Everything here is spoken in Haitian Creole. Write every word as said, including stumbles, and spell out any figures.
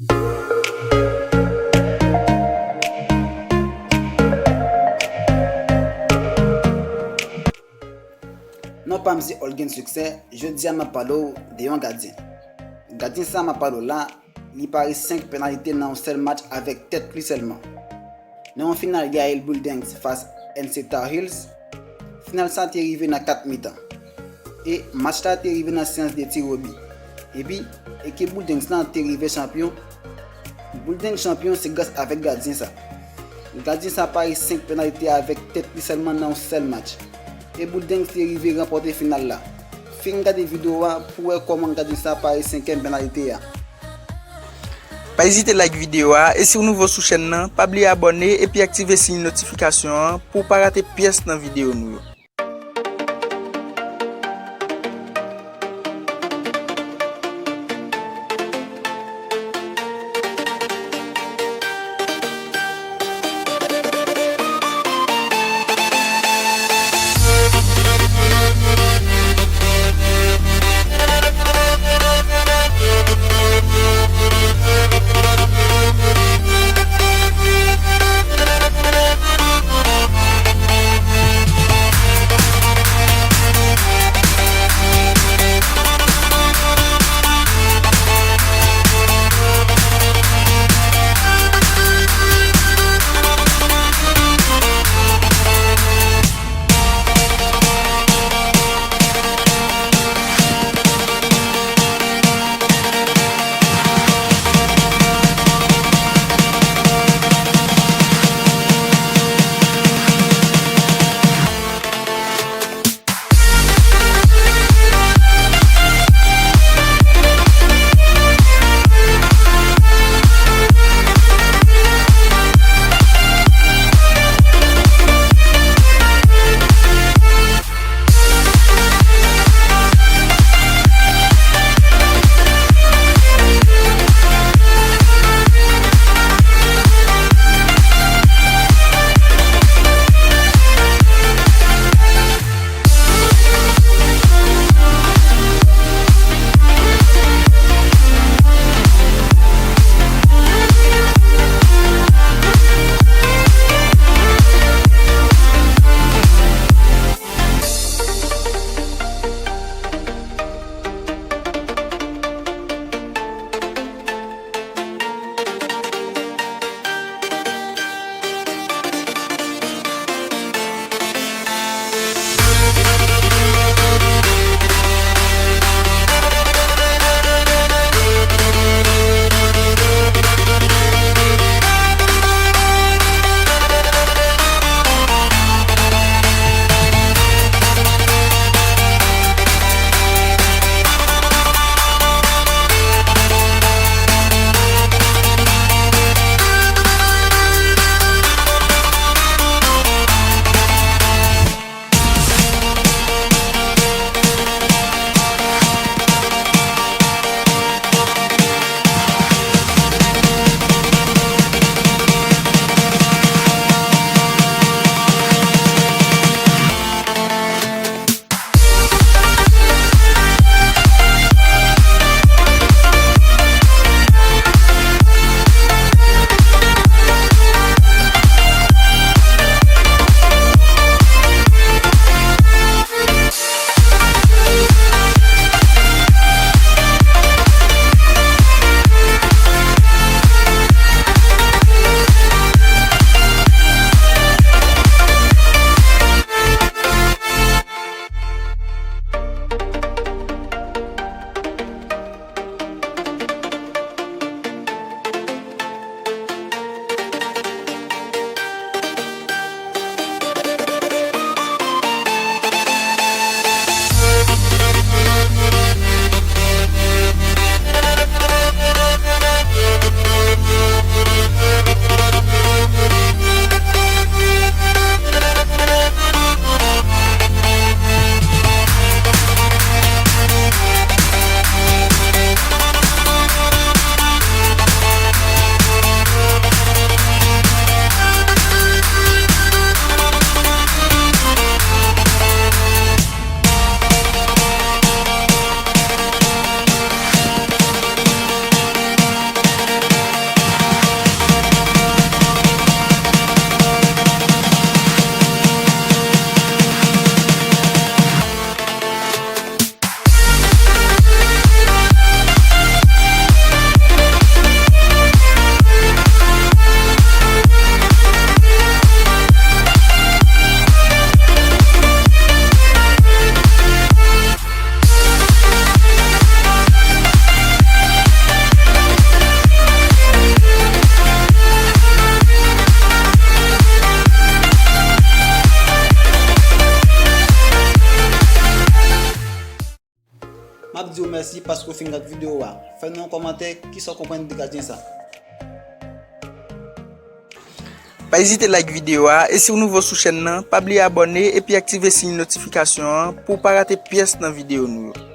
Non pa m se Olgen Succès, jodi a m ap pale w de yon gadyen. Gadyen sa a m ap pale w la, li pare senk penalite nan yon sèl match avèk tèt li sèlman. Nan yon final Yael Bulldogs fas N C Tar Heels, final sa te rive nan kat mitan. E match la te rive nan seyans de tir au but. Epi, ekip Bulldogs lan te rive chanpyon. Bulldogs chanpyon se gras avèk gadyen sa. Gadyen sa pare senk penalite avèk tèt li sèlman nan yon sèl match. E Bulldogs te rive ranpòte final la. Fin gade videyo a pou w wè kòman gadyen sa pare senkyèm penalite a. Pa ezite like videyo a, e si w nouvo sou chèn nan, pa bliye abòne epi aktive siy notifikasyon an pou w pa rate pyès nan videyo nou yo. Mèsi paske w fin gad videyo a. Fè nou yon kòmantè, kisa w konprann de gadyen sa? Pa ezite like videyo a, e si w nouvo sou chèn nan, pa bliye abòne epi aktive siy notifikasyon an pou w pa rate pyès nan videyo nou yo.